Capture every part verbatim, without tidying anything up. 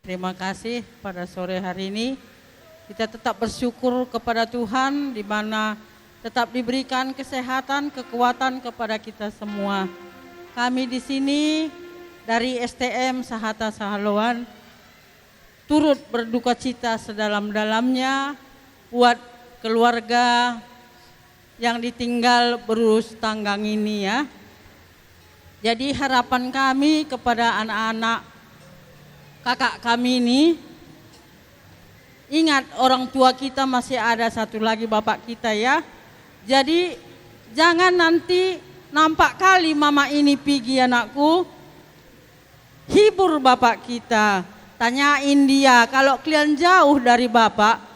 Terima kasih pada sore hari ini. Kita tetap bersyukur kepada Tuhan di mana tetap diberikan kesehatan, kekuatan kepada kita semua. Kami di sini dari S T M Sahata Saoloan turut berduka cita sedalam-dalamnya buat keluarga yang ditinggal berurus tanggang ini, ya. Jadi, harapan kami kepada anak-anak kakak kami ini, ingat, orang tua kita masih ada satu lagi, bapak kita, ya. Jadi, jangan nanti nampak kali mama ini pigi, anakku. Hibur bapak kita, tanyain dia, kalau kalian jauh dari bapak,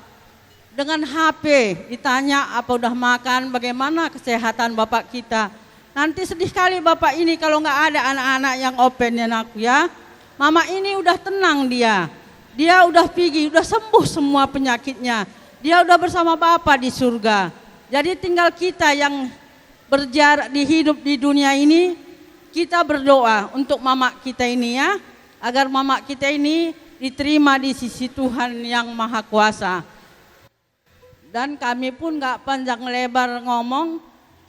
dengan H P ditanya apa udah makan, bagaimana kesehatan bapak kita. Nanti sedih kali bapak ini kalau nggak ada anak-anak yang open, ya, anakku, ya. Mama ini udah tenang dia. Dia udah pigi, udah sembuh semua penyakitnya. Dia udah bersama Bapa di surga. Jadi, tinggal kita yang berjarak di hidup di dunia ini, kita berdoa untuk mamak kita ini, ya, agar mamak kita ini diterima di sisi Tuhan Yang Maha Kuasa. Dan kami pun nggak panjang lebar ngomong,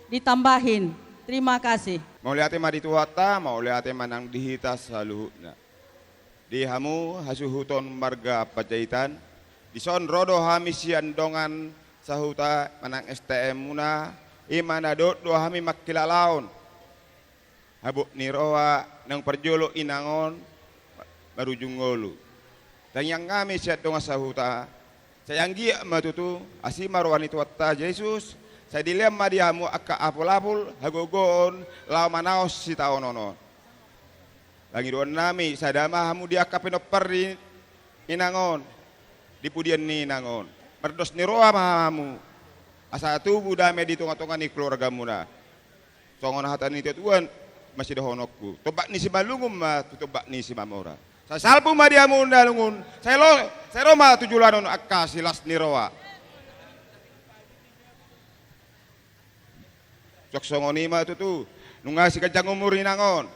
ditambahin. Terima kasih. Mauliate ma di Tuhanta, mauliate ma nang di hita saluhutna. Di hamu hasuhuton marga Panjaitan, dison ro do hami sian dongan sahuta manang S T M muna, i ma na dohot do hami mangkilalaon habot ni roha naung parjolo inang on marujung ngolu. Tangiang hami sian dongan sahuta, sai anggiat ma tutu asi ma roha ni Tuhanta Jesus, sai dilean ma di hamu angka apul-apul hagogoon laho manaon sitaonon on. Pangidoan nami, sada ma hamu di angka pinompar ni inang on, di pudian ni inang on. Mardos ni roha ma hamu, asa tubu dame di tonga-tonga ni keluargamuna. Songon hata ni tuan-tuan ma sidohononku, tombak ni Simalungun ma tu tombak ni Simamora. Sai salpu ma di hamu na lungun, sai ro, sai ro ma tu joloan on angka silas ni roha. Suang songon i ma tutu, nunga siganjang umur inang on.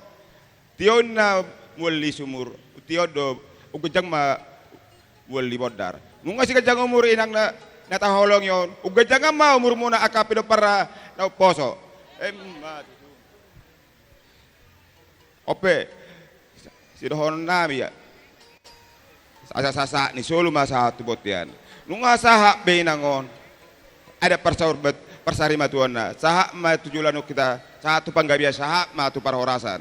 Tio ninna mual ni sumur, tio do, umganjang ma mual ni bondar. Nunga siganjang umur inang na, na taholongi on, umganjangan ma umurmuna angka pinomparna na umposo. Emma tutu. On pe sidohonon nami, ya. Asa sahat ni solu ma sahat tu bontean. Nunga sahat be inang on. Ada parsaur bet, parsarimatuanna. Sahat ma tu joloan on hita, sahat tu panggabean, sahat ma tu parhorasan.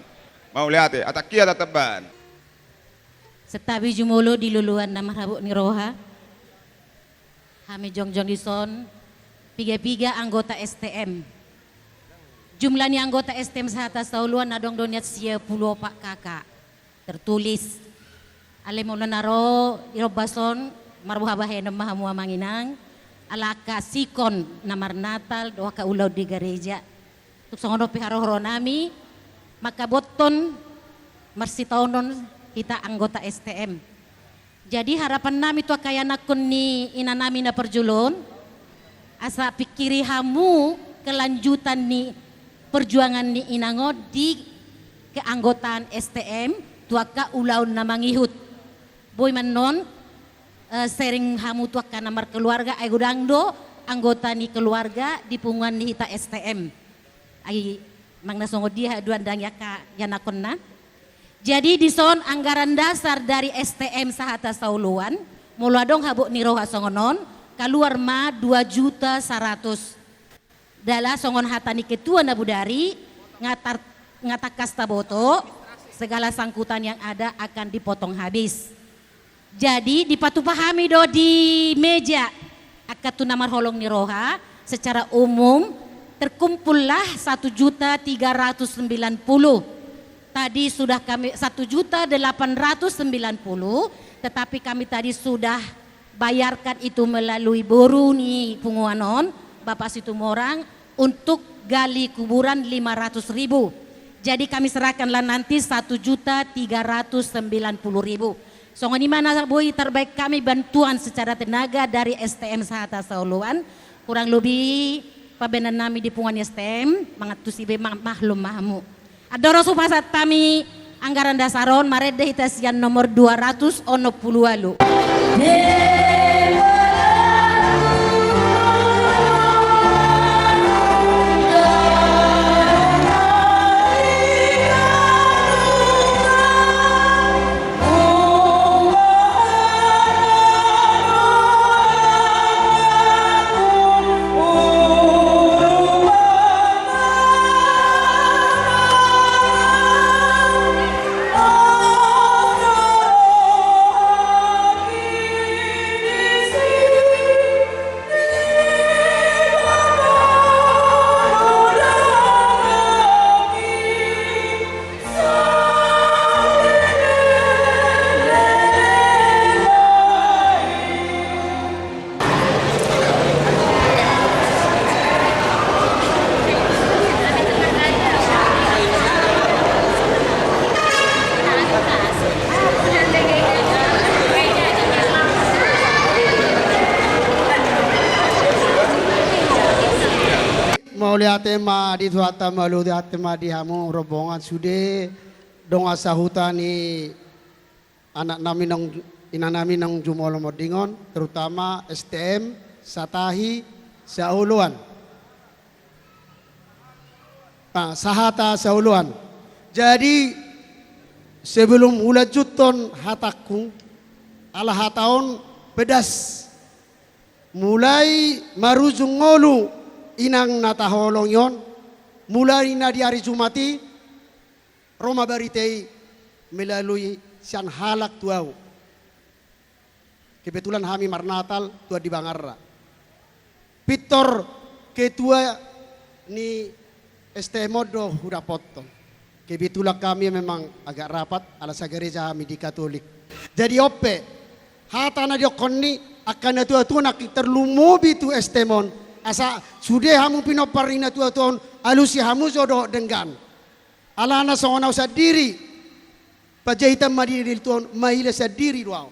Mauliate, hatangki hata taban. Santabi jumolo di loloan na marhabot ni roha. Hami jongjong dison piga-piga anggota S T M. Jumlah ni anggota S T M Sahata Saoloan adong do nian sia pulu opat K K. Tertulis. Alai molo na ro di ombas on, marboha bahenon ma hamu amang inang, ala angka sikon na marnatal dohot angka ulaon di gareja. Tung songon on pe haroronami, mangkabothon marsitaonon hita anggota S T M. Jadi, harapan nami tu angka ianakhon ni inanami na parjolo on, asa pingkiri hamu kelanjutan ni perjuangan ni inang on di keanggotaan S T M, tu angka ulaon na mangihut. Boi ma annon, eh, sharing hamu tu angka na markeluarga, ai godang do anggota ni keluarga di punguan ni hita S T M. Ai, manang na songon dia haduan dang i angka ianakhonna. Jadi, dison anggaran dasar dari S T M Sahata Saoloan, molo adong habot ni roha songon on, kaluar ma dua juta saratus. Jala songon hata ni ketua na bodari, nga tar-, nga tangkas taboto, segala sangkutan yang ada akan dipotong habis. Jadi, dipatupa hami do di meja angka tu na marholong ni roha, secara umum terkumpullah satu juta tiga ratus sembilan puluh. Tadi sudah kami, satu juta delapan ratus sembilan puluh, tetapi kami tadi sudah bayarkan itu melalui boru ni punguan on, Bapak Situmorang, untuk gali kuburan lima ratus ribu. Jadi, kami serahkanlah nanti satu juta tiga ratus sembilan puluh ribu. Songon i ma na boi tarbaen hami bantuan secara tenaga dari S T M Sahata Saoloan, kurang lobi pambaenan nami di punguan S T M, mangantusi be ma-, maklum ma hamu. Andorang so pasahat hami Anggaran dasar on marende hita sian nomor dua ratus onom pulu ualu. Mauliate ma di Tuhanta, mauliate ma di hamu rombongan sude dongan sahuta ni anak nami naung, inang nami naung jumolo monding on, terutama S T M, satahi, saoloan. Nah, sahata saoloan. Jadi, sebelum hulanjuthon hatangku, ala hata on pedas. Mulai marujung ngolu inang na taholongi on, mulai na di ari Jumat i, ro ma barita i melalui sian halak tu ahu. Kebetulan hami marnatal tu Andi Bangarra. Pintor ketua ni S T M on do hudapothon. Kebetulan kami memang agak rapat, ala sagareja hami di Katolik. Jadi on pe, hata na didok ni angka natuatua nangkin tarlumobi tu S T M on. Asa sude hamu pinompar ni natuatua on, alusi hamu jo dohot denggan. Alana songon ahu sandiri, panjahitan ma di diri tu on, maila sandiri do ahu.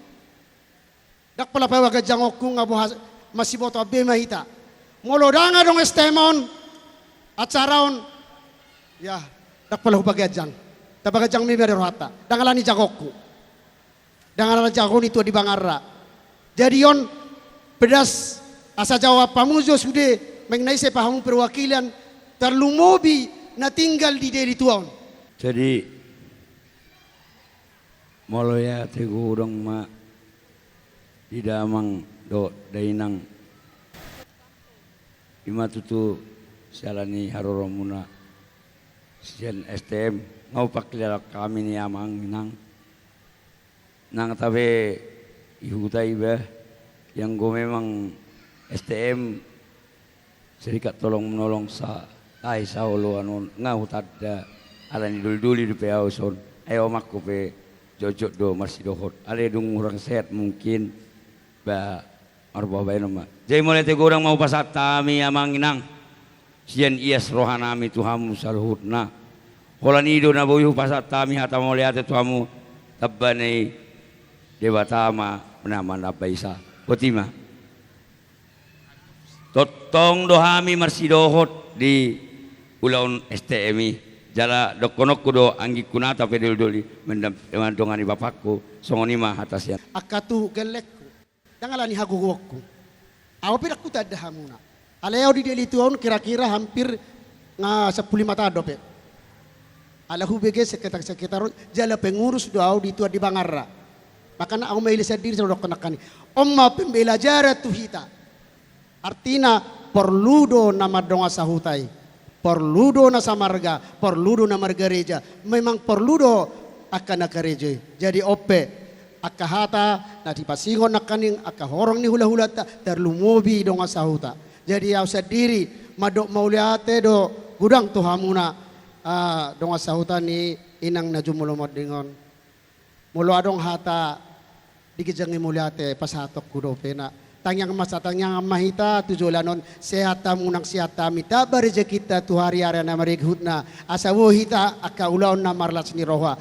Ndang pola paganjangku, nga boha, masibotoan be ma hita. Molo ndang adong S T M on, acara on, ya, ndang pola hupaganjang. Tapaganjang be ma di rohanta. Ndang alani jagongku. Ndang alani jago ni tu Andi Bangarra. Jadi on, pedas, asa jawab hamu jo sude, meng na ise pe hamu perwakilan, tarlumobi na tinggal di Deli Tua on. Jadi, molo ia te godang ma di damang dohot dainang. Ima tutu siala ni haroronmuna sian S T M, nga hupangkilala hami ni amang inang. Nang tabe i huta iba, ianggo memang S T M, Serikat Tolong Menolong sa, ai saoloan on, nga hutanda, alani doldoli dope ahu son, ai omakku pe jotjot do marsidohot, alai dung hurang sehat mungkin, ba marboa baenon ma. Jadi mauliate godang ma hupasahat hami amang inang, sian ias rohanami tu hamu saluhutna. Holan i do na boi hupasahat hami hata mauliate tu hamu, tamba ni Debata ma na manambahisa. Boti ma. Tongtong do hami marsidohot di ulaon S T M i. Jala dohononku do anggingku na tape doldoli mandam-, mandongani bapakku, songon i ma hata sian. Angka tu gellengku. Ndang alani hagogoonku. Ahu pe ndang hutanda hamuna. Alai ahu di Deli Tua on kira-kira hampir nga sampulu lima taon dope. Ala hubege sekitar-sekitaron jala pengurus do ahu di Tua di Bangarra. Makana ahu maila sandiri songon dohonon nangkin. On ma pembelajaran tu hita. Artina porlu do na mardongan sahuta i. Porlu do na samarga, porlu do na margareja. Memang porlu do angka na karejo i. Jadi on pe, angka hata na dipasingot nangkaning, angka horong ni hulahulanta, tarlumobi dongan sahuta. Jadi ahu sandiri mandok mauliate do godang tu hamuna, ah, dongan sahuta ni inang na jumolo monding on. Molo adong hata di ginjang ni mauliate pasahatonku dope na. Tangiang ma sa, tangiangan ma hita tu joloan on, sehat hamu nang sehat hami, tamba rejekinta tu hariara na marihutna, asa boi hita angka ulaon na marlas ni roha.